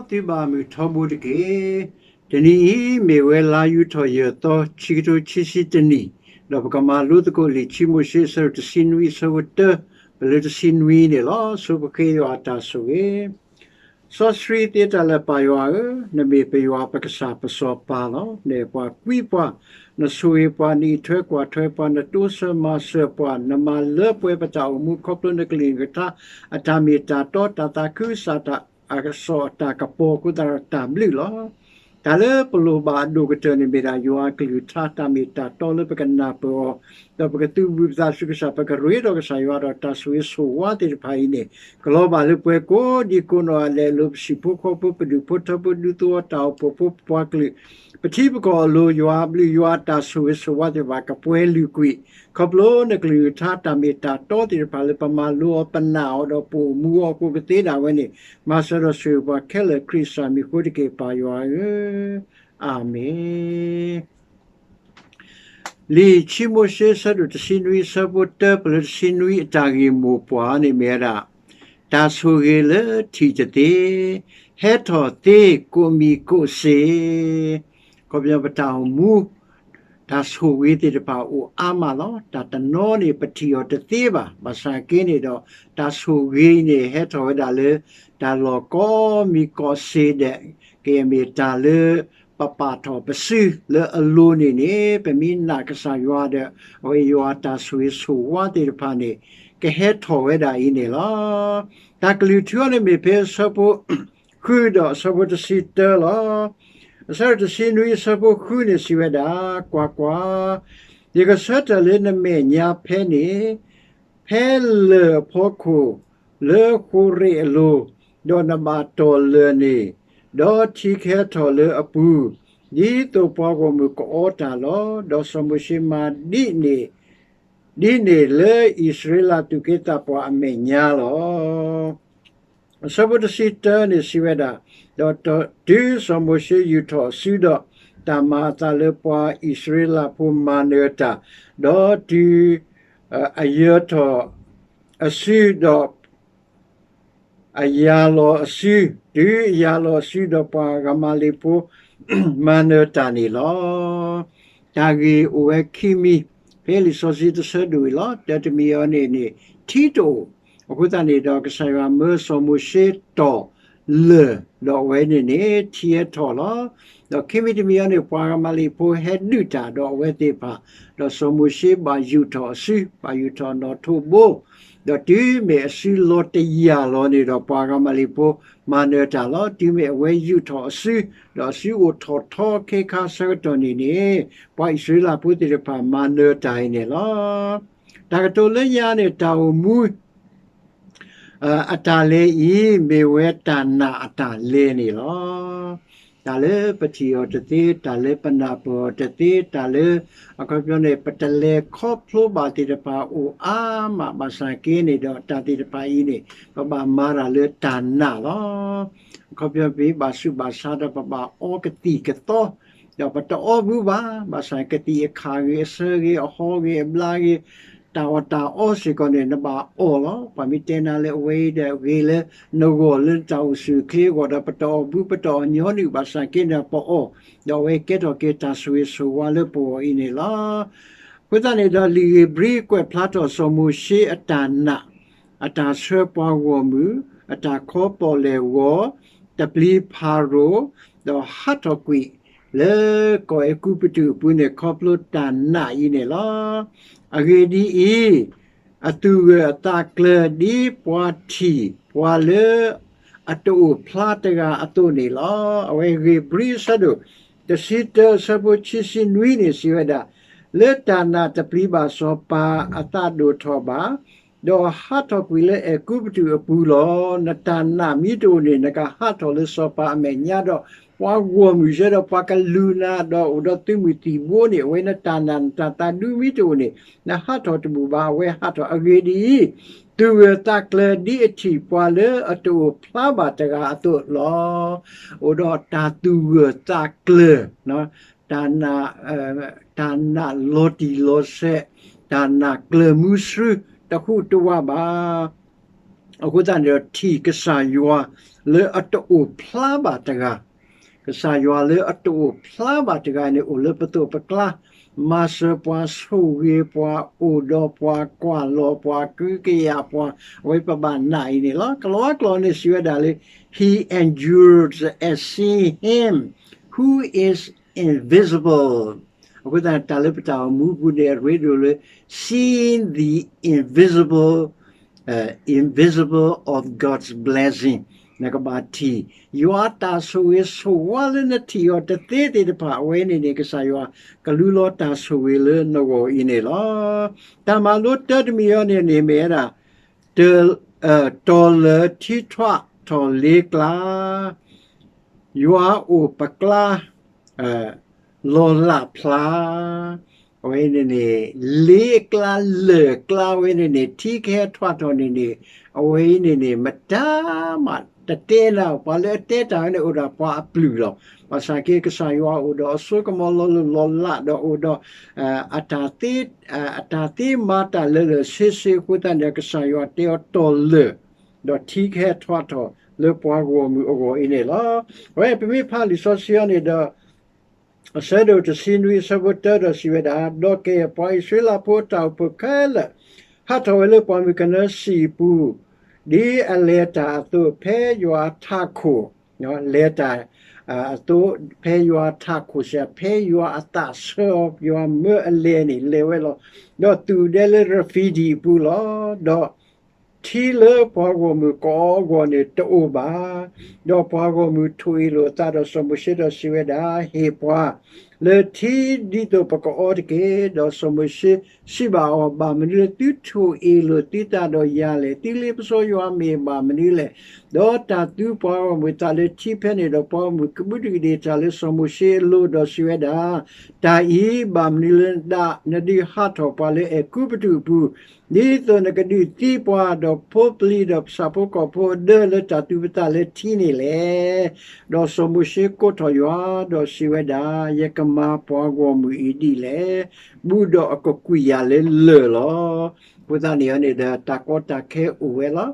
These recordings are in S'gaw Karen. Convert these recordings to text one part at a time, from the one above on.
သုဘၣ်မုၢ်ထီဘိတက့ၢ်. တနံၤအံၤ မ့ၢ်ဝဲလါယူၤထီၣ်ယဲၢ်သီ ခံကထိခံဆံတနံၣ်, ဒီးပကမၤလိသကိးလံာ်ခံမိၤၡ့ အဆၢဒိၣ်တဆံနွံ အဆၢဖိတၢ ပလၢတဆံနွံန့ၣ်လီၤ. ဆိပဃ့ယွၤအတၢ်ဆိၣ်ဂ့ၤ. စီဆှံသ့တၢ်လၢပၢ်ယွၤဧၢ, နမ့ၢ်ပယွၤပကစၢ်ပစီၤပၤလီၤ. နအဲၣ်ပှၤကွံပှၤ, နဆိၣ်ဂ့ၤပှၤ, နအံးထွဲကွၢ်ထွဲပှၤ, နတိစၢၤမၤစၢၤပှၤ, နမၤလၢပှဲၤပတၢ်အိၣ်မူ ခီဖျိနကလုၢ်နကထါ အတၢ်မ့ၢ်တၢ်တီ, တၢ်သးခုကစီၣ် အကစီၣ်အတၢ်ကပီၤအဃိသတးဒီးတၢ်ဘျုးလီၤ. တၢ်လၢပလိၣ်ဘၣ်အဒိၣ်ကတၢၢ်န့ၣ်မ့ၢ်ဒၣ် ယွၤအကလုၢ်ကထါ တၢ်မ့ၢ်တၢ်တီလၢပကနၢ်ပၢၢ်အီၤ, ဒီးပကသုးဘူးပသးဆူကစၢ်, ပကရ့ဒီးကစၢ်ယွၤဒီးတၢ်ဆိၣ်ဂ့ၤဆိၣ်ဝါသ့ၣ်တဖၣ်အံၤန့ၣ် ကလီၤဘၣ်လၢပှၤကိးဒံကိးနီၢ်ဂၤဒဲးအလိၤ, ပဟံၣ်ဖိဃီဖိ, ပဒူၣ်ဖိထၢဖိ, ဒူသဝီတၢ်အိၣ်ဖှိၣ်ဖိ, ပပှၤကလုာ်, ပထံပကီၢ်အလိၤ, ယွၤအဘျုးယွၤအတၢ်ဆိၣ်ဂ့ၤဆိၣ်ဝါသ့ၣ်တဖၣ် ကပှဲၤလုာ်ကွံာ် ခီဖျိနကလုၢ်ကထါ တၢ်မ့ၢ်တၢ်တီသ့ၣ်တဖၣ်လၢပမၤလိအီၤ ပနာ်အီၤဒီးပအိၣ်မူအီၤအဃိ ပသ့ဒၣ်ဝဲန့ၣ် မၤစၢၤဒီးဆိၣ်ဂ့ၤပှၤခဲလၢာ် ခရံာ်စၢ်မံၤအဃိတက့ၢ် ပၢ်ယွၤဧၢ, အၤမ့ၣ်. လံာ်ခံမိၤၡ့ အဆၢဒိၣ်တဆံနွံ အဆၢဖိတၢ ပလၢတဆံနွံ အတၢ်ဂ့ၢ်မိၢ်ပှၢ်န့ၣ်မ့ၢ်ဝဲဒၣ် တၢ်ဆိၣ်ဂ့ၤလၢထံၣ်တသ့, ဟဲထီၣ်သ့ကိးမံၤကိးစ့, ခီပညီပတၢ်အိၣ်မူ တၢ်ဆိၣ်ဂ့ၤသ့ၣ်တဖၣ်အိၣ်အါမးလီၤ. တၢ်တနီၤန့ၣ် ပထံၣ်အီၤတသ့ဘၣ်. ဘၣ်ဆၣ်က့န့ၣ်ဒီး တၢ်ဆိၣ်ဂ့ၤအံၤန့ၣ် ဟဲထီၣ်ဝဲဒၣ်လၢ တၢ်လီၢ်ကိးမံၤကိးစ့ဒီး ကယဲၢ်မ့ၢ်တၢ်လၢ ပပာ်ထီၣ်ပစုလၢအလိၤန့ၣ်န့ၣ် ပမ့ၢ်နာ်ကစၢ်ယွၤဒီး အဝဲယွၤတၢ်ဆိၣ်ဂ့ၤဆိၣ်ဝါသ့ၣ်တဖၣ်န့ၣ် ကဟဲထီၣ်ဝဲဒၣ်အံၤန့ၣ်လီၤ. တၢ်ကလုၢ်ထူအီၤန့ၣ်မ့ၢ်ဖဲအဆၢဖိ ဃုဒီးအဆၢဖိတဆံတၢလီၤ. အဆၢဖိတဆံနွံ အဆၢဖိဃုန့ၣ်စံးဝဲဒၣ်, ကွၢ်ကွၢ်, ယကဆၢထၢၣ်လၢနမဲာ်ညါဖဲန့ၣ်, ဖဲလၢၢ်အဖီခိၣ် လၢဃိရ့းအလိၤ, ဒီးနဘၣ်တီၢ်လၢၢ်န့ၣ်, ဒီးထံကဟဲထီၣ်လၢအပူၤ, ဒ်သိးပှၤဂီၢ်မုၢ်ကအီတၢ်လီၤ. ဒီးစီၤမိၤၡ့မၤဒ်န့ၣ် ဒ်န့ၣ်လၢအံၣ်စရ့လးသူၣ်က့သးပှၢ်အမဲာ်ညါလီၤ. အဆၢဖိတဆံတၢန့ၣ်စံးဝဲဒၣ်, ဒီးတုၤစီၤမိၤၡ့ယူာ်ထီၣ်အစုဒီး တၢ်မၤအသးလၢပှၤအံၣ်စရ့လးဖိမၤနၢၤတၢ်, ဒီးတုၤအယၢၤထီၣ်အစုဒီး အယၤလီၤအစု, တုၤအယၤလီၤအစုဒီးပှၤအၤမၤလ့းဖိ မၤနၢၤတၢ်န့ၣ်လီၤ. တၢ်ဂ့ၢ်အိၣ်ဝဲခံမံၤ, ဖဲလံာ်စီဆှံတဆၢဒိၣ်အံၤလီၤ. တၢ်တမံၤအံၤန့ၣ်န့ၣ် ထံတအိၣ်, အဃိသတးန့ၣ်ဒီး ကစၢ်ယွၤမၢစီၤမိၤၡ့တီၢ်လၢၢ်, ဒီးအဝဲန့ၣ်န့ၣ် ထံဟဲထီၣ်လီၤ. ဒီးခံမံၤတမံၤအံၤန့ၣ် ပှၤအၤမၤလ့းဖိဟဲဒုးတၢ်ဒီးအဝဲသ့ၣ်တဖၣ်, ဒီးစီၤမိၤၡ့ဘၣ်ယူာ်ထီၣ်အစု, ဘၣ်ယူာ်ထီၣ်နီၣ်ထိးဘိ ဒီးတုၤမ့ၢ်အစုလီၤတယၢ်လီၤန့ၣ်ဒီး ပှၤအၤမၤလ့းဖိမၤနၢၤတၢ်လီၤ. တုၤမ့ၢ်အဝဲယူာ်ထီၣ်အစု, ဒီးအစုအိၣ်ထီၣ်ထီခ့ခါဆၢကတီၢ်န့ၣ်န့ၣ်, ပှၤအံၣ်စရ့လးဖိသ့ၣ်တဖၣ်မၤနၢၤတၢ်အံၤန့ၣ်လီၤ. တၢ်ကတိၤလၢညါန့ၣ် တၢ်အိၣ်မူ အတၢ်လဲၤအံၤ မ့ၢ်ဝဲတၢ်နာ်အတၢ်လဲၤန့ၣ်လီၤ. တၢ်လၢပထံၣ်အီၤတသ့, တၢ်လၢပနၢ်ပၢၢ်အီၤတသ့, တၢ်လၢ အခီပညီန့ၣ် ပတလဲၤခီဖျိဘၣ်သ့ၣ်တဖၣ်အိၣ်အါမး ဘၣ်ဆၣ်က့န့ၣ်ဒီး တၢ်သ့ၣ်တဖၣ်အံၤန့ၣ် ပဘၣ်မၤတၢ်လၢတၢ်နာ်လီၤ. အခီပညီပမ့ၢ်ဘၣ်ဆူးဘၣ်ဆါဒီး ပဘၣ်အီကသံၣ်ကသီ, ဒီးပတအီဘုဘၣ်, ဘၣ်ဆၣ်ကသံၣ်အခါဂ့ၤ, အဆၢဂ့ၤ, အဟီဂ့ၤ, အဘျါဂ့ၤ, တၢ်အီၣ်တၢ်အီစ့ၢ်ကီးန့ၣ် နဘၣ်အီၣ်လီၤ. ပှၤမ့ၢ်တဲနၤလၢအဝဲအံၤဒီး ဂ့ၤလၢနဂီၢ်လၢနတၢ်အိၣ်ဆူၣ်အိၣ်ချ့အဂီၢ်ဒီး ပတအီၣ်ဘု ပတအီၣ်ညီနုၢ် ဘၣ်ဆၣ်က့န့ၣ် ပအီၣ်, ဒီးအဝဲကဲထီၣ်က့ၤတၢ်ဆိၣ်ဂ့ၤဆိၣ်ဝါလၢပဂီၢ်အံၤန့ၣ်လီၤ. အဃိသတးန့ၣ်ဒီး လံာ်ဧ့ၤဘြံၤကွဲးဖျါထီၣ်စီၤမိၤၡ့အတၢ်နာ်, အတၢ်ဆှၢပှၤဂီၢ်မုၢ်, အတၢ်ခီပီၣ်လဲၣ်ဂီၤ, တပျံၤဖၤရိၤ, ဒီးဟးထီၣ်ကွံာ်လၢကီၢ်အဲၤကူပတူးအပူၤန့ၣ် ခီဖျိတၢ်နာ်အံၤန့ၣ်လီၤ. အဂ့ၢ်ဒ်အံၤ, အသူၣ်ဂၢၢ်အသးကျၢၤဒ်ပှၤထံၣ်ပှၤလၢအတအိၣ်ဖျါတဂၤအသိးန့ၣ်လီၤ. အဝဲဧ့ၤဘြံၤအဆၢဒိၣ် တဆံတၢ အဆၢဖိခံဆံနွံန့ၣ် စံးဝဲဒၣ်, လၢတၢ်နာ်တပျံၤဘၣ်စီၤပၤအသးဒိၣ်ထီၣ်ဘၣ်, ဒီးဟးထီၣ်ကွံာ်လၢအဲၤကူပတူးအပူၤလီၤ. နတၢ်နာ်မ့ၢ်တအိၣ်န့ၣ် နကဟးထီၣ်လၢစီၤပၤအမဲာ်ညါဒီး ပှၤဂီၢ်မုၢ်စ့ၢ်ဒီးပှၤကလူးနၤဒီးအိၣ်ဒီးသုးမုၢ်သံၣ်ဘိန့ၣ် အဝဲနတၢ်နာ်နတၢ်သးဒူမ့ၢ်တအိၣ်န့ၣ် နဟးထီၣ်တဘူၣ်ဘၣ်. အဝဲဟးထီၣ်အဂ့ၢ်ဒ်အံၤ, သူၣ်ဂၢၢ်သးကျၢၤဒ်အထံၣ်ပှၤလၢအတအိၣ်ဖျါဘၣ်တဂၤအသိးလီၤ. အိၣ်ဒီးတၢ်သူၣ်ဂၢၢ်သးကျၢၤ, တၢ်နာ်, တၢ်နာ်လီၤတံၢ်လီၤဆဲး, တၢ်နာ်ကျၢၤမူဆှူတဟူးတဝးဘၣ်. အဃိသတးန့ၣ်ဒီး ထံၣ်ကစၢ်ယွၤ လၢအတအိၣ်ဖျါဘၣ်တဂၤ, ကစၢ်ယွၤလၢအတအိၣ်ဖျါဘၣ်တဂၤန့ၣ် အိၣ်လၢပသိးပကျါ, မၤစၢၤပှၤ, ဆိၣ်ဂ့ၤပှၤ, အိၣ်ဒီးပှၤ, ကွၢ်လီၤပှၤ, ကဟုကယာ်ပှၤ, အဝဲပဘၣ်နာ်အံၤန့ၣ်လီၤ. ကလံးကျိာ်န့ၣ်စံးဝဲဒၣ်လၢ He endures as seeing him who is invisible. အဃိသတး တၢ်လၢပတၢ်အိၣ်မူပူၤန့ၣ် အရ့ဒိၣ်လၢ seeing the invisible, invisible of God's blessing. နကဘၣ်ထံၣ် ယွၤအတၢ်ဆိၣ်ဂ့ၤဆိၣ်ဝါလၢနထံၣ်အီၤတသ့သ့ၣ်တဖၣ် အဝဲန့ၣ်န့ၣ် ကစၢ်ယွၤကလူလီၤတၢ်ဆိၣ်ဂ့ၤလၢနဂီၢ်အံၤန့ၣ်လီၤ. တၢ်မၤလိတၢတမံၤအံၤန့ၣ်န့ၣ်မ့ၢ်ဝဲဒၣ် တ, တီၢ်လၢာ်ထံထွးထီၣ်လ့ကျါ, ယွၤအိၣ်ပကျါ, လီၤလးဖျါ, အဝဲန့ၣ်န့ၣ် လ့ကျါလၢာ်ကျါဝဲန့ၣ်န့ၣ် ထံကဟဲထွးထီၣ်န့ၣ်န့ၣ် အဝဲအံၤန့ၣ်န့ၣ် မတၤမးတတဲနၤ, ပှၤလၢအတဲတၢ်ဝဲန့ၣ် အိၣ်ဒီးပှၤအပျုၢ်လီၤ. ဘၣ်ဆၣ်က့ ကစၢ်ယွၤအိၣ်ဒီးအစိကမီၤလီၤလိၢ်လီၤလးဒီးအိၣ်ဒီး အတၢ်သ့, အတၢ်သ့မၤတၢ်လၢလၢာ်ဆ့ဆ့အဃိသတးန့ၣ် ကစၢ်ယွၤတဲအီၤတီၢ်လၢာ်, ဒီးထံကဟဲထွးထီၣ်လၢပှၤဂီၢ်မုၢ်အဂီၢ်အံၤန့ၣ်လီၤ. အဝဲပမ့ၢ်ဖးလံာ်စီဆှံအံၤန့ၣ်ဒီး အဆၢဒိၣ်တဆံနွံအဆၢဖိတၢဒီးစံးဝဲဒၣ်, ဒီးကဲ ပှၤအံၣ်စရ့လးဖိအတၢ်အိၣ်ဖှိၣ်ခဲလၢာ် ဟးထီၣ်ဝဲလၢပှၢ်မုၢ်ကနၢစံာ်အပူၤ, ဒ်အလဲၤတၢ်အသိး ဖဲယွၤအထးခိၣ်, လဲၤတၢ်အသိး ဖဲယွၤအထးခိၣ်စ့ၢ် ဖဲယွၤအသးဆၢအီၤ ယွၤမၢအလဲၤန့ၣ် လဲၤဝဲလီၤ. ဒီးသူၣ်ဒဲလၢရဖံဒံၣ်အပူၤလီၤ. ဒီး ထံလၢပှၤဂီၢ်မုၢ်ကအီအဂီၢ်န့ၣ်တအိၣ်ဘၣ်. ဒီးပှၤဂီၢ်မုၢ်ထိၣ်အ့ၣ်လိာ်အသးဒီးစီၤမိၤၡ့ဒီးစံးဝဲဒၣ်, ဟ့ၣ်ပှၤ လၢထံဒ်သိးပကအီတက့ၢ်. ဒီးစီၤမိၤၡ့စံးဘၣ်အီၤ, ဘၣ်မနုၤလၢသုထိၣ်အ့ၣ်လိာ်သုသးဒီးယၤလဲၣ်. သုလ့ပစီယွၤမ့ၢ်ဘၣ်မနုၤလဲၣ်. ဒီးတၢ်သူပှၤဂီၢ်မုၢ်သးလၢထံဖဲန့ၣ်ဒီး ပှၤဂီၢ်မုၢ်ကဘူးတကဒ့ၣ်တၢ်လၢစီၤမိၤၡ့အလိၤဒီးစံးဝဲဒၣ်, တၢ်အံၤဘၣ်မနုၤလၢနဒၣ် နဒုးဟးထီၣ်ပှၤလၢအဲၤကူပတူးအပူၤ ဒ်သိးနကဒုးသံပှၤဒီးဖိပလံၤဒီးပဆၣ်ဖိကီၢ်ဖိအဒၢလၢတၢ်သူပသးလၢထံန့ၣ်လဲၣ်. ဒီးစီၤမိၤၡ့ကိးထီၣ်ယွၤဒီးစံးဝဲဒၣ်, ယကမၤပှၤဂီၢ်မုၢ်အံၤဒ်လဲၣ်. ဘူးဒီးအကကွံာ်ယၤလၢလၢၢ်လီၤ. အဃိသတးန့ၣ်န့ၣ်ဒီး တၢ်ကီတၢ်ခဲအိၣ်ဝဲလီၤ.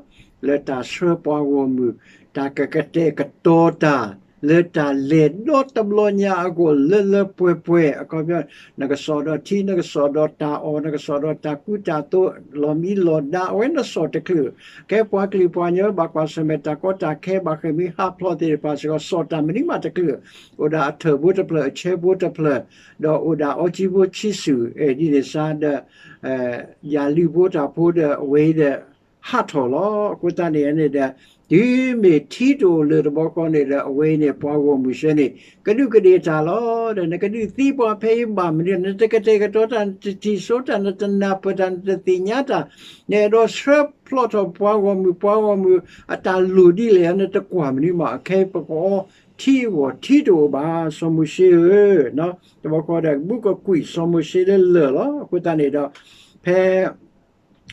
လၢတၢ်ဆှၢပှၤဂီၢ်မုၢ်, တၢ်ကကတဲာ်ကတီၤတၢ် လၢတၢ်လဲၤဒီတဘျီညါအဂီၢ်လၢလၢပှဲၤပှဲၤ အခီပညီ နကစီၣ်ဒီးထံ နကစီၣ်ဒီးတၢ်အီၣ် နကစီၣ်ဒီးတၢ်ကူတၢ်သိး လီၢ်မံလီၢ်ဒါ အဝဲနစီၣ်တချုး, ကဲပှၤကလုာ်ပှၤကညီဘၣ်ကွၢ်ဆၢၣ်မဲာ်တၢ်ကီတၢ်ခဲ ဘၣ်ဃ့ၢ်မှံဟးဖျိးသ့ၣ်တဖၣ်စ့ၢ်ကီး စီၣ်တၢ်မနုၤမးတချုး, အိၣ်ဒၣ်အထၢၣ်ဖိတဖျၢၣ် အဆဲဖိတဖျၢၣ်, ဒီးအိၣ်ဒၣ်အီကၠံဖိဆံးစုာ် ဒ်န့ၣ်စါဒီး ယၣ်လုၢ်ဖိတၢ်ဖိဒီး အဝဲအံၤဒီး ဟးထီၣ်လီၤ. အဃိသတးန့ၣ်န့ၣ်ဒီး တုၤမ့ၢ်ထံတအိၣ်လၢၤတဘျီဃီန့ၣ်ဒီး အဝဲအံၤန့ၣ် ပှၤဂီၢ်မုၢ်ဆၢန့ၣ် ကဒူးကဒ့ၣ်တၢ်လီၤ. ဒီးနကဒုးသံပှၤဖဲအံၤဘၣ်မနုၤလဲၣ်, နတကတဲာ်ကတီၤတၢ်, နတထံၣ်စိတၢ်, နတနၢ်ပၢၢ်တၢ်, နတသ့ၣ်ညါတၢ်, နအဲၣ်ဒိးဆှၢဖျိးထီၣ်ပှၤဂီၢ်မုၢ်, ပှၤဂီၢ်မုၢ်အတၢ်လိၣ်ဒ်လဲၣ်, နတကွၢ်မနုၤမး, ခဲအံၤပကအီထံအဂီၢ် ထံတအိၣ်ဘၣ်, စီၤမိၤၡ့ဧၢ, တဘျီဃီဒီး ဘူးကကွံာ်စီၤမိၤၡ့လၢလၢၢ်လီၤ. အဃိသတးန့ၣ်ဒီး ဖဲ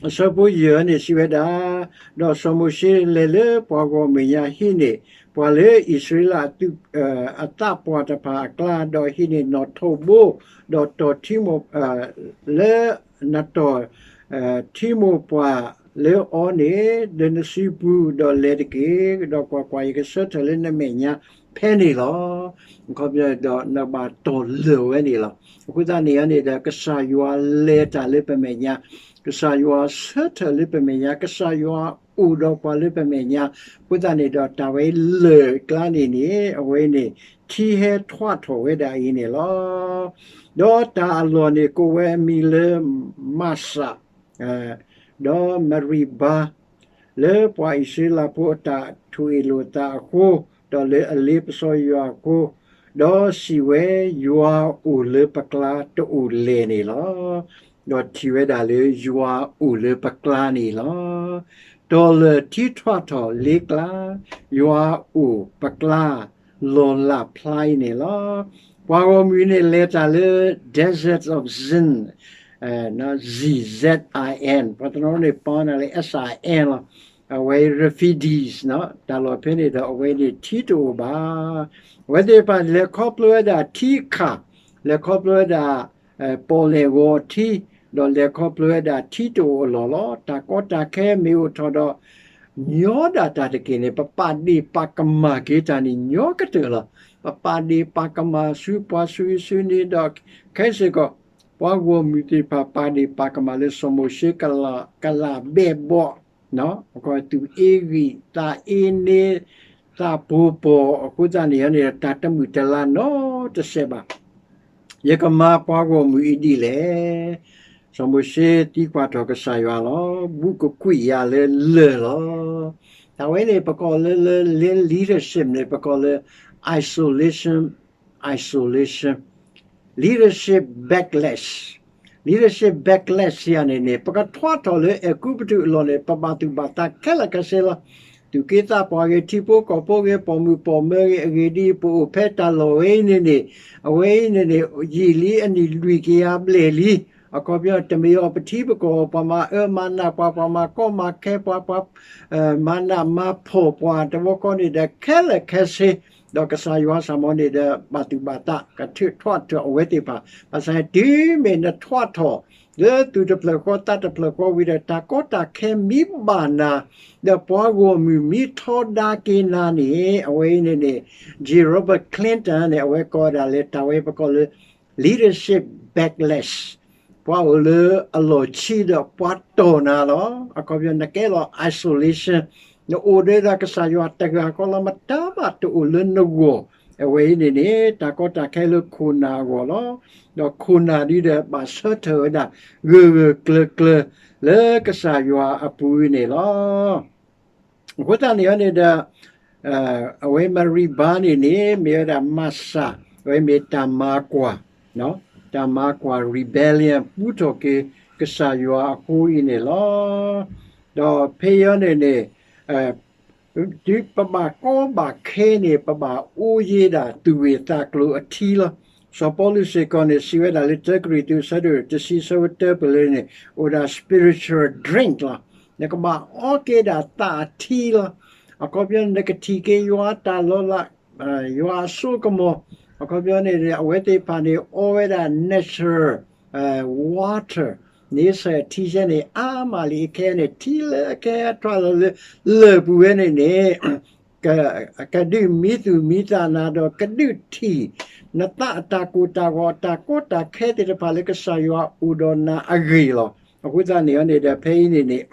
အဆၢဖိယဲၢ်န့ၣ်စံးဝဲဒၣ်, ဒီးစီၤမိၤၡ့လဲၤလၢပှၤဂီၢ်မုၢ်ညါဟံးန့ၢ် ပှၤလၢအံၣ်စရ့လးအသးပှၢ်တဖၣ်အကျါ, ဒီးဟံးန့ၢ်နီၣ်ထိးဘိ, ဒီးတီၢ်ထံမိၢ်, လၢနတီၢ် ထံမိၢ်ပှၢ်လၢအီၤန့ၣ် လၢနစုပူၤ, ဒီးလဲၤတက့ၢ်, ဒီးကွၢ်ကွၢ်, ယကဆၢထၢၣ်လၢနမဲာ်ညါဖဲန့ၣ်လီၤ. အခီပညီဒီးနဘၣ်တီၢ်လၢာ်ဝဲန့ၣ်လီၤ. အဃိသတးန့ၣ်န့ၣ်ဒီး ကစၢ်ယွၤလဲၤတၢ်လၢပမဲာ်ညါ, ကစၢ်ယွၤဆၢထၢၣ်လၢပမဲာ်ညါ, ကစၢ်ယွၤအိၣ်ဒီးပှၤလၢပမဲာ်ညါ, အဃိသတးန့ၣ်ဒီး တၢ်ဝဲလၢာ်ကျါန့ၣ်န့ၣ် အဝဲန့ၣ် ထံဟဲထွးထီၣ်ဝဲဒၣ်အံၤန့ၣ်လီၤ. ဒီးတၢ်အလီၢ်န့ၣ်ကိးဝဲအမံၤလၢ မၤစး ဒီးမရံဘါ, လၢပှၤအံၣ်စရ့လးဖိအတၢ်ထိၣ်အ့ၣ်လိာ်သးအဃိ, ဒီးလၢအလ့ပစီယွၤအဃိ, ဒီးစံးဝဲ, ယွၤအိၣ်လၢပကျါတအိၣ်လဲၣ်န့ၣ်လီၤ. ဒီးထံၣ်ဝဲဒၣ်လၢယွၤအိၣ်လၢပကျါန့ၣ်လီၤ. တီၢ်လၢာ်ထံထွးထီၣ်လ့ကျါ, ယွၤအိၣ်ပကျါ လီၤလးဖျါအံၤန့ၣ်လီၤ. ပှၤဂီၢ်မုၢ်န့ၣ်လဲၤတၢ်လၢ Desert of Zin, Z I N, ပှၤတနီၤန့ၣ် ပာ်နၤလၢ S I N လီၤ. အဝဲ Refidim တၢ်လီၢ်ဖဲန့ၣ်ဒီး အဝဲန့ၣ်ထံတအိၣ်ဘၣ်. အဝဲသ့ၣ်တဖၣ်လဲၤခီဖျိဝဲဒၣ်ထံခါ, လဲၤခီဖျိဝဲဒၣ် ပီၣ်လဲၣ်ဂီၤထံ, ဒီးလဲၤခီဖျိဝဲဒၣ်ထံတအိၣ်အလီၢ်လီၤ. တၢ်ကီတၢ်ခဲမ့ၢ်အိၣ်ထီၣ်ဒီး ညီဒၣ်တၢ်တက့ၢ်န့ၣ် ပပာ်ဒ့ၣ်ပာ်ကမၣ်က့ၤတၢ်န့ၣ် ညီကတၢၢ်လီၤ. ပပာ်ဒ့ၣ်ပာ်ကမၣ်ဆူပှၤဆူအံၤဆူန့ၣ်ဒီး ခဲစ့ၢ်ကီး ပှၤဂီၢ်မုၢ်သ့ၣ်တဖၣ်ပာ်ဒ့ၣ်ပာ်ကမၣ်လၢစီၤမိၤၡ့ကလးဘဲၣ်ဘီၣ်, သူၣ်အ့ဂံၢ် သးအ့န့ သးပီၤပီၤအဃိသတးန့ၣ်န့ၣ် တၢ်တမုာ်တလၤနီတစဲးဘၣ်. ယကမၤပှၤဂီၢ်မုၢ်အံၤဒ်လဲၣ်. စီၤမိၤၡ့သံကွၢ်ထီၣ်ကစၢ်ယွၤလီၤ. ဘူးကကွံာ်ယၤလၢလၢၢ်လီၤ. တၢ်ဝဲန့ၣ် ပကိးလၢ လၢ leadership န့ၣ် ပကိးလၢ isolation, isolation, leadership backlash, leadership backlash ယၤန့ၣ်န့ၣ် ပကထွးထီၣ်လၢအဲၤကူပတူးအလီၢ်န့ၣ် ပဘၣ်သူၣ်ဘၣ်သးခဲလၢာ်ခဲဆ့လီၤ. သူၣ်က့သးပှၢ်ဂ့ၤ, ထံဖိကီၢ်ဖိဂ့ၤ, ပိာ်မုၣ်ပိာ်မၢၤဂ့ၤ, အဂ့ၢ်ဒ်အံၤ, ပအိၣ်ဖဲတၢ်လီၢ်ဝဲအံၤန့ၣ်န့ၣ်, အဝဲအံၤန့ၣ်န့ၣ် ယံာ်လံအနံၣ်လွံၢ်ကယၤဘျဲၣ်လံ. အခီပညီ တမ့ၢ်အီၤပထံပကီၢ် ပှၤမၤအၢမၤနးပှၤ, ပှၤမၤကီမၤခဲပှၤ, ပှၤ မၤနးမၤဖှီၣ်ပှၤတဘျီဃီန့ၣ်ဒီး ခဲလၢာ်ခဲဆ့, ဒီးကစၢ်ယွၤစ့ၢ်ကီးန့ၣ်ဒီး ဘၣ်သူၣ်ဘၣ်သး ကထုးထွးထီၣ်အဝဲသ့ၣ်တဖၣ်. ဘၣ်ဆၣ်တုၤမ့ၢ်နထွးထီၣ် လၢသူၣ်တဖျၢၣ်ဃီသးတဖျၢၣ်ဃီဝံၤဒီး တၢ်ကီတၢ်ခဲမ့ၢ်ဘၣ်နၤ, ဒီးပှၤဂီၢ်မုၢ်မ့ၢ်ထီဒါက့ၤနၤန့ၣ် အဝဲအံၤန့ၣ်န့ၣ် G. Robert Clinton န့ၣ် အဝဲကိးဝဲဒၣ်လၢ တၢ်ဝဲပကိးလၢ leadership backlash, ပှၤအိၣ်လၢအလီၢ်ခံဒီးပှၤတီၢ်နၤလီၤ. အခီပညီ နကဲလီၤ isolation, နအိၣ်ဒီးကစၢ်ယွၤတဂၤဃီလီၤ, မတၤဘၣ်တအိၣ်လၢနဂီၢ်. အဝဲအံၤန့ၣ်န့ၣ် တၢ်ကီတၢ်ခဲလၢခိၣ်နၢ်အဂီၢ်လီၤ. ဒီးခိၣ်နၢ်ဒ်ဒီး ဘၣ်ဆၢထၢၣ်ဝဲဒၣ် ဂၢၢ်ဂၢၢ်ကျၢၤကျၢၤ လၢကစၢ်ယွၤအပူၤန့ၣ်လီၤ. အဃိသတးန့ၣ်န့ၣ်ဒီး အဝဲ Meribah န့ၣ်န့ၣ် မ့ၢ်ဝဲဒၣ် Massah, အဝဲမ့ၢ်တၢ်မၤကွၢ်, တၢ်မၤကွၢ် rebellion ပူထီၣ်က့ၤကစၢ်ယွၤအဃိအံၤန့ၣ်လီၤ. ဒီးဖဲအံၤန့ၣ်န့ၣ် တုၤပဘၣ်ကီဘၣ်ခဲန့ၣ် ပဘၣ်အိၣ်ယ့ၢ်ဒၣ်သူၣ်ဂ့ၢ်သးကျိၤအထံလီၤ. စီၤပီလူးစ့ၢ်ကီးန့ၣ် စံးဝဲဒၣ်လၢ တၢကရံၣ်သူး အဆၢဒိၣ်တဆံ အဆၢဖိတၢပၢၢ်လၢန့ၣ် အိၣ်ဒၣ် spiritual drink လီၤ. နကဘၣ်အီက့ၤဒၣ်သးအထံလီၤ. အခီပညီန့ၣ် နကထံၣ်က့ၤယွၤအတၢ်လီၤလး, ယွၤအစိကမီၤ. အခီပညီန့ၣ် အဝဲသ့ၣ်တဖၣ်န့ၣ် အီဝဲဒၣ် natural water, န့ဆၢၣ်ထံဆဲန့ၣ် အါမးလံ. အခဲအံၤန့ၣ် ထံလၢအကဟဲထွဲလီၤလၢလၢၢ်ပူၤဝဲန့ၣ်န့ၣ် ကဒုးမံသူၣ်မံသးနၤဒီး ကဒုးထံၣ် နသးအတၢ်ကိၢ်တၢ်ဂီၤ တၢ်ကီတၢ်ခဲသ့ၣ်တဖၣ်လၢကစၢ်ယွၤအိၣ်ဒီးနၤအဂ့ၢ်လီၤ. အဃိသတးန့ၣ်န့ၣ်ဒီး ဖဲအံၤန့ၣ်န့ၣ်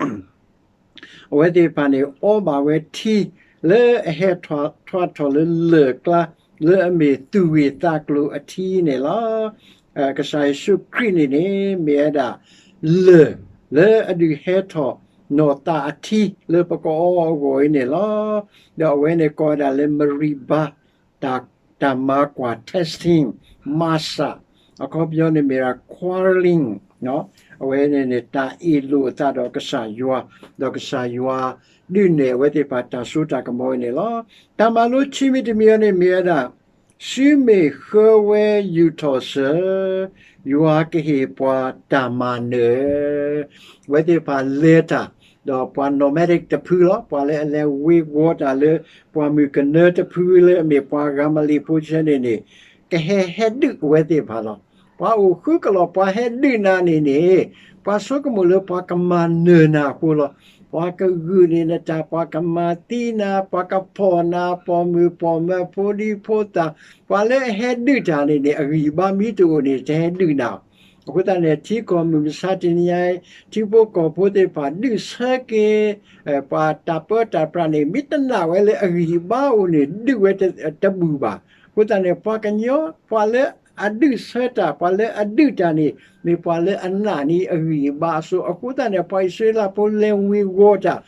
အဝဲသ့ၣ်တဖၣ်န့ၣ် အီဘၣ်ဝဲထံလၢအဟဲထွဲထီၣ်လၢလၢၢ်ကျါ လၢအမ့ၢ်သူၣ်ဂ့ၢ်သးကျိၤအထံန့ၣ်လီၤ. ကစၢ်ယ့ၣ်ၡူးခရံာ်န့ၣ်န့ၣ် မ့ၢ်ဝဲဒၣ်လၢၢ် လၢအဒုးဟဲထီၣ်နီၢ်သးအထံလၢပကအီအဂီၢ်အံၤန့ၣ်လီၤ. ဒီးအဝဲန့ၣ်ကိးဝဲဒၣ်လၢ Meribah တၢ်မၤကွၢ် testing, Massah, အခီပညီန့ၣ်မ့ၢ်ဒၣ် quarreling, အဝဲန့ၣ်န့ၣ် တၢ်အ့ၣ်လိာ်အသးဒီးကစၢ်ယွၤ, ဒီးကစၢ်ယွၤဒုးနဲၣ်အဝဲသ့ၣ်တဖၣ်တၢ်စိတၢ်ကမီၤအံၤန့ၣ်လီၤ. တၢ်မၤလိခံမံၤတမံၤအံၤန့ၣ်မ့ၢ်ဝဲဒၣ် စုမ့ၢ်ဃၢဝဲယူာ်ထီၣ်စၢၤ, ယွၤကဟ့ၣ်ပှၤတၢ်မၤနၢၤ. အဝဲသ့ၣ်တဖၣ်လဲၤတၢ်, ဒီးပှၤ nomadic တဖုလီၤ, ပှၤလၢအလဲၤဝ့ၤဝီၤတၢ်လၢ ပှၤမုၣ်ကနၢတဖုလၢအမ့ၢ်ပှၤဂၤမလ့းဖိဆဲန့ၣ်န့ၣ် ကဟဲဟဲဒုးအဝဲသ့ၣ်တဖၣ်လီၤ. ပှၤအိၣ်ဃုကလီၢ် ပှၤဟဲဒုးနၤန့ၣ်န့ၣ် ပှၤဆိကမိၣ်လၢပှၤကမၤနၢၤနၤအဃိလီၤ. ပှၤကဂုာ်န့ၢ်နတၢ်, ပှၤကမၤသံနၤ, ပှၤကဖီၣ်နၤ, ပိာ်မုၣ်ပိာ်မၢၤဖိဒံဖိသၣ်, ပှၤလၢအဟဲဒုးတၢ်န့ၣ်န့ၣ် အဂံၢ်အဘါမ့ၢ်တအိၣ်န့ၣ် တဟဲဒုးနၤ. အဃိသတးန့ၣ် ထံကီၢ်မုၢ်မဆါတနံၤညါအံၤ ထံဖိကီၢ်ဖိသ့ၣ်တဖၣ် ဒုးဆၢက့ၤ ပှၤတၢ်ပၢတၢ်ပြးန့ၣ် မ့ၢ်တနာ်ဝဲလၢအဂံၢ်အဘါအိၣ်န့ၣ် ဒုးဝဲတဘူၣ်ဘၣ်. အဃိသတးန့ၣ် ပှၤကညီ ပှၤလၢအဒုးဆၢတၢ်, ပှၤလၢအဒုးတၢ်န့ၣ် မ့ၢ်ပှၤလၢအနာ်န့ၢ်အဂံၢ်အဘါအစိၤ. အဃိသတးန့ၣ် ပှၤအံၣ်စရ့လးဖိလဲၤဝ့ၤဝီၤတၢ်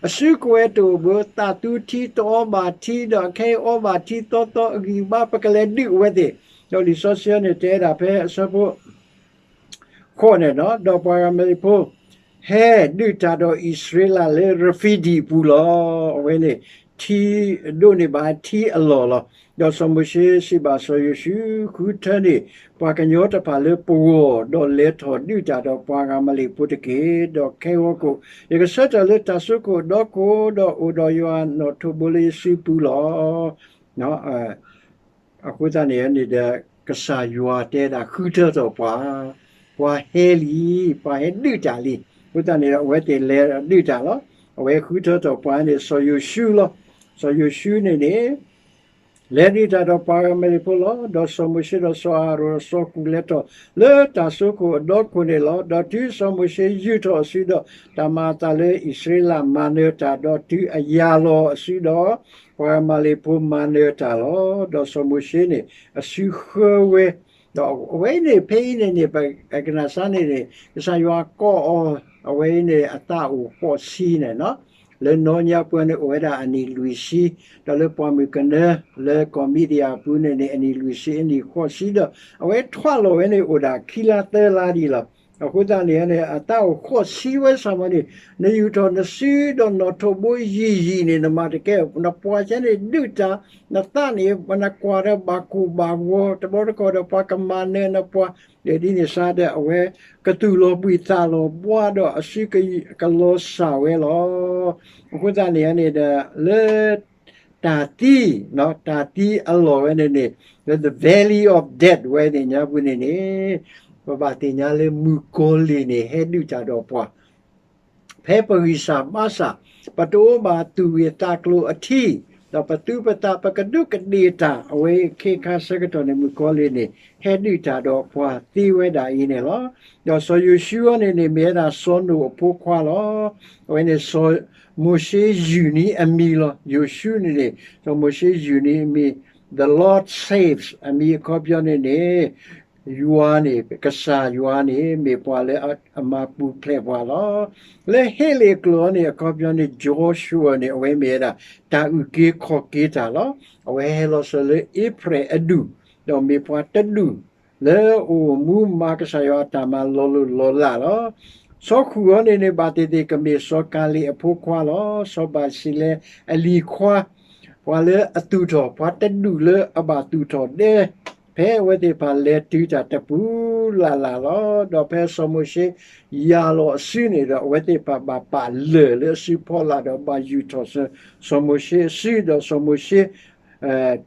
အစုကဝဲၤတအိၣ်ဘၣ်, သးသူထံတအီဘၣ်ထံဒီး ခဲအံၤအီဘၣ်ထံသီသီ အဂံၢ်အဘါ ပကလဲၤဒုးအဝဲသ့ၣ်. ဒီးလံာ်စီဆှံန့ၣ် တဲဒၣ်ဖဲအဆၢဖိ ဃိးန့ၣ်ဒီး ဒီးပှၤအၤမၤလ့းဖိ ဟဲဒုးတၢ်ဒီးအံၣ်စရ့လးလၢရဖံဒံၣ်အပူၤလီၤ. အဝဲန့ၣ် ထံဒိးန့ၢ်ဘၣ်ထံအလီၢ်လီၤ. ဒီးစီၤမိၤၡ့စံးဘၣ်စီၤယိၤၡူး, ဃုထၢန့ၢ်ပှၤကညီတဖၣ်လၢပဂီၢ်, ဒီးလဲၤထီၣ်ဒုးတၢ်ဒီးပှၤအၤမၤလ့းဖိတက့ၢ်. ဒီးခဲဂီၤခိၣ် ယကဆၢထၢၣ်လၢတၢ်စိခိၣ်ဒီခိၣ်, ဒီးအိၣ်ဒီးယွၤနီၣ်ထိးဘိလၢယစုပူၤလီၤ. အဃိသတးန့ၣ်န့ၣ်ဒီး ကစၢ်ယွၤတဲဒၣ်ဃုထၢထီၣ်ပှၤ, ပှၤဟဲလံ, ပှၤဟဲဒုးတၢ်လံ. အဃိသတးန့ၣ်ဒီး အဝဲသ့ၣ်လဲၤဒုးတၢ်လီၤ. အဝဲဃုထၢထီၣ်ပှၤန့ၣ် စီၤယိၤၡူလီၤ. စီၤယိၤၡူန့ၣ်န့ၣ် လဲၤဒုးတၢ်ဒီးပှၤအၤမးလ့းဖိလီၤ. ဒီးစီၤမိၤၡ့ဒီးစီၤအၤဟရိၣ် စီၤကူၤလဲၤထီၣ်လၢတၢ်စိခိၣ်အဒီခိၣ်န့ၣ်လီၤ. ဒီးတုၤစီၤမိၤၡ့ယူာ်ထီၣ်အစုဒီး တၢ်မၤအသးလၢအံၣ်စရ့လးမၤနၢၤတၢ်, ဒီးတုၤအယၤလီၤအစုဒီး ပှၤအၤမးလ့းဖိမၤနၢၤတၢ်လီၤ. ဒီးစီၤမိၤၡ့န့ၣ် အစုဃၢဝဲ, ဒီးအဝဲန့ၣ် ဖဲအံၤန့ၣ်န့ၣ် ပကနၣ်စၢ်န့ၣ်န့ၣ် ကစၢ်ယွၤကိးအီၤ အဝဲအံၤန့ၣ် အသးအိၣ်ဃိးဆံန့ၣ်, လၢနီၢ်ညါပှၢ်န့ၣ် အိၣ်ဝဲဒၣ်အနံၣ်လွံၢ်ဆံ, ဒီးလၢပှၢ်မုၢ်ကနၢ လၢကီၢ်မံးဒယၣ်အပူၤန့ၣ်န့ၣ် အနံၣ်လွံၢ်ဆံ အနံၣ်ဃိးဆံဒီး အဝဲထွဲလီၤဝဲန့ၣ်အိၣ်ဒၣ်ခံလါသၢလါဒံးလီၤ. အဃိသတးန့ၣ်န့ၣ် အသးအိၣ်ဃိးဆံဝဲစ့ၢ်ကီးန့ၣ် နယူာ်ထီၣ်နစုဒီးနီၣ်ထိးဘိယံာ်ယံာ်န့ၣ် နမၤတကဲ နပှၤကဲန့ၣ်ဒုးတၢ်, နသးန့ၣ် နကွၢ်ဒီးဘၣ်ကိၢ်ဘၣ်ဂီၤ တဘျီတခီၣ်ဒီးပှၤကမၤနၢၤနပှၤ, ဒီးဒ်န့ၣ်စ့ၢ်ဒီး အဝဲကသူၣ်လီၤဘှံးသးလီၤဘှါဒီး အစုကလီၤစၢ်ဝဲလီၤ. အဃိသတးန့ၣ်န့ၣ်ဒီး လၢတၢ်သံ, တၢ်သံအလီၢ်ဝဲန့ၣ်န့ၣ် လၢ the valley of death ဝဲန့ၣ်ညါပူၤန့ၣ်န့ၣ် ပဘၣ်သ့ၣ်ညါလၢမုၣ်ကီၤလံၢ်န့ၣ် ဟဲဒုးတၢ်ဒီးပှၤ ဖဲပဂံၢ်စၢ်ဘါစၢ်, ပတအိၣ်ဘၣ်သူၣ်ဂ့ၤသးကျိၤအထံ, ဒီးပသူပသးပကဒူးကဒ့ၣ်တၢ်, အဝဲခဲခါဆၢကတီၢ်န့ၣ် မုၣ်ကီၤလံၢ်န့ၣ် ဟဲဒုးတၢ်ဒီးပှၤသ့ဝဲဒၣ်အံၤန့ၣ်လီၤ. ဒီးစီၤယိၤၡူအံၤန့ၣ်န့ၣ် မ့ၢ်ဝဲဒၣ်စီၤနိၣ်အဖိခွါလီၤ. အဝဲန့ၣ်စီၤမိၤၡ့ယုၢ်နံၤအမံၤလီၤ. ယိၤၡူန့ၣ်န့ၣ် စီၤမိၤၡ့ယုၢ်နံၤအမံၤ, The Lord saves အမံၤအခီပညီန့ၣ်န့ၣ် ယွၤန့ၣ် ကစၢ်ယွၤန့ၣ် မ့ၢ်ပှၤလၢအမၤပူၤဖျဲးပှၤလီၤ. လၢဟ့လ့ၣ်အကျိာ်န့ၣ် အခီပညီန့ၣ် Joshua န့ၣ် အဝဲမ့ၢ်ဝဲဒၣ် တၢ်အုၣ်က့ၤခီၣ်က့ၤတၢ်လီၤ. အဝဲဟဲလီၤစၢၤလၢအ့ဖြဲၣ်အဒူၣ်, ဒီးမ့ၢ်ပှၤတဒူၣ် လၢအအိၣ်မူမၤကစၢ်ယွၤအတၢ်မၤလီၤလိၢ်လီၤလးလီၤ. စီၤဃုၣ်အံၤန့ၣ်န့ၣ် ဘၣ်သ့ၣ်သ့ၣ်ကမ့ၢ်စီၤကၤလ့းအဖိခွါလီၤ. စီၤဘၣ်စံးလဲအလံၤခွါ ပှၤလၢအသူၣ်ထီၣ် ပှၤတဒူၣ်လၢအဘၣ်သူၣ်ထီၣ်ဒဲ ဖဲအဝဲသ့ၣ်တဖၣ်လဲၤတုၤတၢ်တပူၤလၢ်လၢ်လီၤ. ဒီးဖဲစီၤမိၤၡ့ယၤလီၤအစုန့ၣ်ဒီး အဝဲသ့ၣ်တဖၣ်ဘၣ်ပာ်လၢၢ်လၢအစုဖီလာ်ဒီး ဘၣ်ယူာ်ထီၣ်စၢၤ စီၤမိၤၡ့အစုဒီးစီၤမိၤၡ့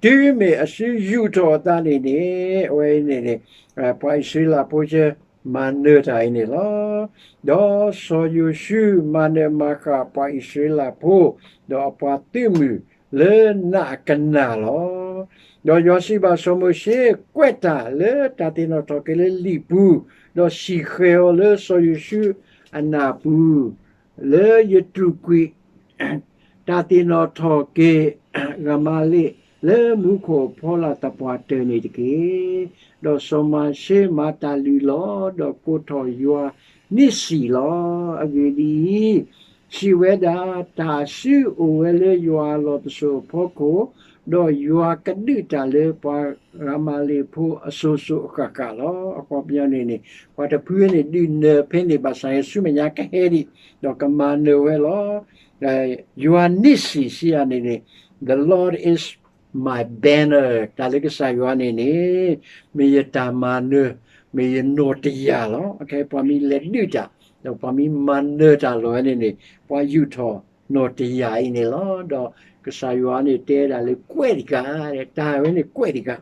တုၤမ့ၢ်အစုယူာ်ထီၣ်အသးန့ၣ်န့ၣ် အဝဲအံၤန့ၣ်န့ၣ် ပှၤအံၣ်စရ့လးဖိဆၢ မၤနၢၤတၢ်အံၤန့ၣ်လီၤ. ဒီးစီၤယိၤၡူမၤနၢၤမၤဃၣ်ပှၤအံၣ်စရ့လးဖိ ဒီးအပှၤသုးမုၢ်လၢနးကနၣ်လီၤ. ဒီးယွၤစံးဘၣ်စီၤမိၤၡ့, ကွဲးတၢ်လၢတၢ်သ့ၣ်နီၣ်ထီၣ်က့ၤလၢလံာ်ပူၤ, ဒီးစံၣ်ဃဲၤအီၤလၢစီၤယိၤၡူအနၢ်ပူၤ, လၢယတြူာ်ကွံာ် တၢ်သ့ၣ်နီၣ်ထီၣ်က့ၤ ဂၤမၤလ့းလၢမူခိၣ်အဖီလာ်သပှၢ်တၢၢ်န့ၣ်တက့ၢ်. ဒီးစီၤမိၤၡ့မၤတၢ်လုၢ်လီၤ, ဒီးကိးထီၣ်ယွၤနံၣ်စံၣ်လီၤ. အဂ့ၢ်ဒ်အံၤ, စံးဝဲဒၣ်, တၢ်စုအိၣ်ဝဲလၢယွၤအလီၢ်ပစိာ်အဖီခိၣ်, ဒီးယွၤကဒုးတၢ်လၢပှၤဂၤမၤလ့းဖိအစိၤစိၤအဃၣ်ဃၣ်လီၤ. အခီပညီန့ၣ်န့ၣ် ပှၤတဖုန့ၣ်ဒုးနၢၤဖဲန့ၣ် ဘၣ်ဆၣ်ဆူမဲာ်ညါကဟဲဒံး ဒီးကမၤနၢၤဝဲလီၤ. ယွၤနံၣ်စံၣ်စံးယၤန့ၣ်န့ၣ် The Lord is my banner တၢ်လၢကစၢ်ယွၤန့ၣ်န့ၣ် မ့ၢ်ယတၢ်မၤနၢၤ, မ့ၢ်ယနီၣ်တယာ်လီၤ. အခဲအံၤပှၤမ့ၢ်လဲၤဒုးတၢ်, ဒီးပှၤမ့ၢ်မၤနၢၤတၢ်လီၤဝဲန့ၣ်န့ၣ် ပှၤယူာ်ထီၣ်နီၣ်တယာ်အံၤန့ၣ်လီၤ. ဒီးကစၢ်ယွၤန့ၣ်တဲဒၣ်လၢကွဲးတဂၤ, တၢ်ဝဲန့ၣ်ကွဲးတဂၤ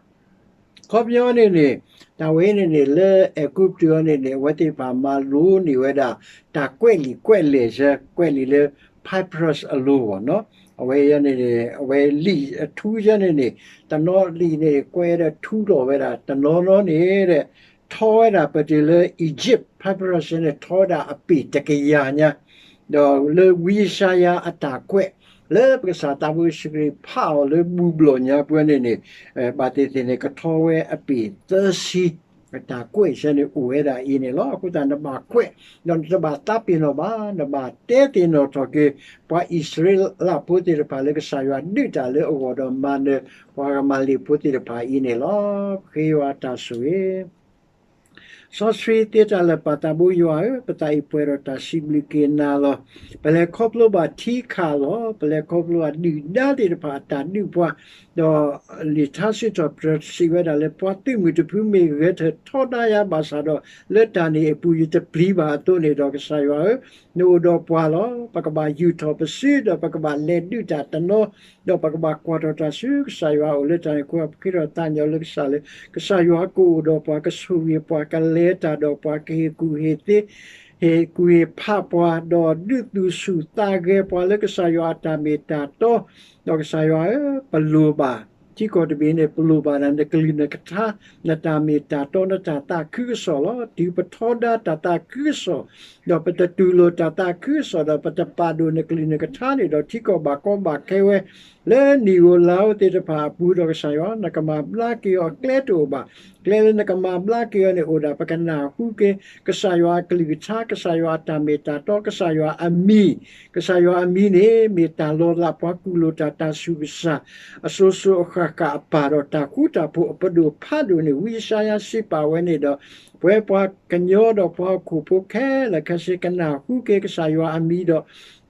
အခီပညီန့ၣ်န့ၣ် တၢ်ဝဲန့ၣ်န့ၣ် လၢအဲၤကူပတူးအံၤန့ၣ်န့ၣ် အဝဲသ့ၣ်တဖၣ်မၤလိန့ၢ်ဝဲဒၣ် တၢ်ကွဲးလံာ်ကွဲးလဲၢ်ဆၢ ကွဲးလံာ်လၢ papyrus အလိၤဘၣ်နီၤ. အဝဲန့ၣ်န့ၣ် အဝဲလံာ်အထူဆၢန့ၣ်န့ၣ် တနီၤလံာ်န့ၣ် ကွဲးဒီးထူလီၤဝဲဒၣ် တနီၤနီၤန့ၣ် ထီဝဲဒၣ်ပတုၤလၢ Egypt papyrus န့ၣ် ထီဝဲဒၣ်အပ့ၢ်တကယၤညါ ဒီးလၢဝံယၡါယၤအတၢ်ကွဲး လၢပကစၢ်သးဘိယ့ၣ်ၡူးခရံာ်ဖးအီၤလၢဘူၣ်ဘျီၣ်ညါပူၤန့ၣ်န့ၣ် ဘၣ်သ့ၣ်သ့ၣ်န့ၣ် ကထီဝဲအပ့ၢ်သၢဆံ အတၢ်ကွဲးဆၢန့ၣ်အိၣ်ဝဲဒၣ်အံၤန့ၣ်လီၤ. အဃိသတး နဘၣ်ကွဲး ဒီးနတဘၣ်သးပ့ၤနီၣ်ဘၣ်, နဘၣ်တဲသ့ၣ်နီၣ်ထီၣ်က့ၤ ပှၤအံၣ်စရ့လးဖိသ့ၣ်တဖၣ်လၢကစၢ်ယွၤဒုးတၢ်လၢအဂီၢ်ဒီးမၤနၢၤ ပှၤဂၤမၤလ့းဖိသ့ၣ်တဖၣ်အံၤန့ၣ်လီၤ. ပဃ့ယွၤတၢ်ဆိၣ်ဂ့ၤ စီဆှံသ့တၢ်လၢာ်ပၢ်သးဘိယွၤဧၢ, ပသးအံၤပှဲၤဒီးတၢ်စံးဘျုးက့ၤနၤလီၤ. ပလဲၤခီဖျိဘၣ်ထံခးလီၤ, ပလဲၤခီဖျိဘၣ်ဒုၣ်ဒါသ့ၣ်တဖၣ်အတၢ်ဒုးပှၤ, ဒီးလံာ်ထါစံးထီၣ်ပတြၢၤစံးဝဲဒၣ်လၢ ပှၤသုးမုၢ်တဖုမ့ၢ်ဂဲၤထၢၣ်ထီဒါယၤဘၣ်ဆၣ်ဒီး လၢတၢ်န့ၣ်အပူၤယတပျံၤဘၣ်အသိးန့ၣ်ဒီး ကစၢ်ယွၤဧၢ, နအိၣ်ဒီးပှၤလီၤ. ပကဘၣ်ယူာ်ထီၣ်ပစု ဒီးပကဘၣ်လဲၤဒုးတၢ်တနီၤ ဒီးပကဘၣ်ကွၢ်ထီၣ်တၢ်ဆူကစၢ်ယွၤအအိၣ်လၢတၢ်န့ၣ်အဃိ ပဃ့ထီၣ်သးညီလၢကစၢ်လၢ ကစၢ်ယွၤကအိၣ်ဒီးပှၤ ကဆိၣ်ဂ့ၤပှၤ ကလဲၤတၢ်ဒီးပှၤ ကဟ့ၣ်ကူၣ်ဟ့ၣ်သ့ ဟ့ၣ်ကွံာ်ဖးပှၤ ဒီးဒုးသူၣ်ဆူၣ်သးဂဲၤပှၤလၢကစၢ်ယွၤအတၢ်မ့ၢ်တၢ်တီ, ဒီးကစၢ်ယွၤဧၢ, ပလိၣ်ဘၣ်, ထံကီၢ်တဘ့ၣ်န့ၣ် ပလိၣ်ဘၣ်ဒၣ်နကလုၢ်နကထါ, နတၢ်မ့ၢ်တၢ်တီ နတၢ်သးခုကစီၣ်လီၤ. တုၤပထီဒါတၢ်သးခုကစီၣ်, ဒီးပတတူၢ်လိာ်တၢ်သးခုကစီၣ် ဒီးပတပာ်ဒိၣ်နကလုၢ်နကထါန့ၣ်ဒီး ထံကီၢ်ဘၣ်ကီဘၣ်ခဲဝဲ လၢနံၣ်ဧိၤလါဧိၤသ့ၣ်တဖၣ်အပူၤဒီး ကစၢ်ယွၤ နကမၤဘျါက့ၤအီၤ ကျဲတအိၣ်ဘၣ်. ကျဲလၢနကမၤဘျါက့ၤအီၤန့ၣ် အိၣ်ဒၣ်ပကနၢ်ဟူက့ၤ ကစၢ်ယွၤအကလုၢ်ကထါ, ကစၢ်ယွၤအတၢ်မ့ၢ်တၢ်တီ, ကစၢ်ယွၤအမံၤ, ကစၢ်ယွၤအမံၤန့ၣ် မ့ၢ်တၢ်လီၤလးပှၤကူၣ်လိာ်တၢ် တၢ်ဆူးကစၢ် အစိၤစိၤအဃၣ်ဃၣ်အပၢ်ဒီး တၢ်ဃူတၢ်ဖိးအပဒိၣ်ဖးဒိၣ်န့ၣ် ဝံယၡါယၤစံးပာ်ဝဲန့ၣ်ဒီး ပဝဲပှၤကညီဒီးပှၤဟီၣ်ခိၣ်ဖိခဲလၢာ်ခဲဆ့ ကနၢ်ဟူက့ၤကစၢ်ယွၤအမံၤဒီး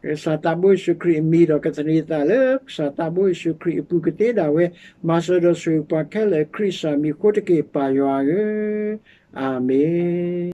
ကစၢ်သးဘိယ့ၣ်ၡူးခရံာ်အမံၤဒီး ကသန့ၤသးလၢကစၢ်သးဘိယ့ၣ်ၡူးခရံာ်အပူၤကသ့ဒၣ်ဝဲ မၤစၢၤဒီးဆိၣ်ဂ့ၤပှၤခဲလၢာ် ခရံာ်ကစၢ်မံၤအဃိတက့ၢ် ပၢ်ယွၤဧၢ, အၤမ့ၣ်.